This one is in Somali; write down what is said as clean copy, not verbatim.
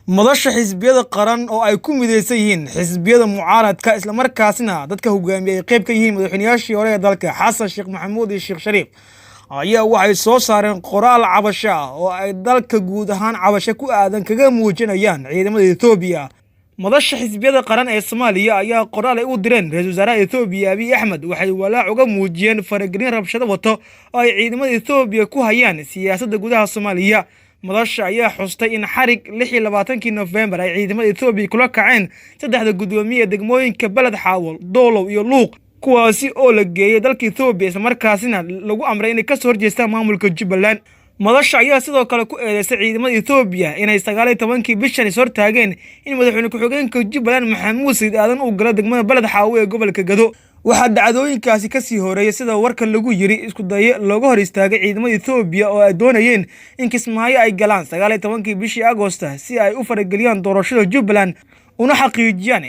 Madasha xisbiyada qaran oo ay ku mideysan yihiin xisbiyada mucaaradka, islamarkaasna dadka hogaamiye ay qeyb ka yihiin madaxweynayaashii hore ee dalka Xasan Sheekh Maxamuud iyo Sheekh Shariif, ayaa waxay soo saareen qoraal cabasho ah oo ay dalka guud ahaan cabasho ku aadan kaga muujinayaan ciidamada Etoobiya. Madasha xisbiyada qaran ee Soomaaliya ayaa qoraal ay u direen ra-iisul wasaaraha Etoobiya Abiy Axmed waxay walaac uga muujiyeen faragelin rabshado wato oo ay ciidamada Etoobiya ku hayaan siyaasadda gudaha Soomaaliya. Madasha ayaa xustay in xarig 26-kii Nofembar ay ciidamada Etoobiya kula kaceen saddexda guddoomiye ee degmooyinka Beled Xaawol, Doolow iyo Luuq, kuwaasi oo la geeyey dalka Etoobiya, islamarkaasina lagu amray inay kasoo horjeestaan maamulka Jubbaland. Madasha ayaa sidoo kale ku eedeysay ciidamada Etoobiya inay 19-kii bishan is hortaageen in madaxweyne ku-xigeenka Jubbaland Maxamuud Sayid Aadan uu galo degmada Beled Xaawo ee gobolka Gado. Waxaa dhacdooyinkaasi kasii horeeyay, sida warka lagu yiri, isku dayo looga hor istaagay ciidamada Etoobiya oo ay doonayeen in Kismaayo ay galaan 19-kii bishii Agosta si ay u farageliyaan doorashada Jubbaland una xaqiijiyaan.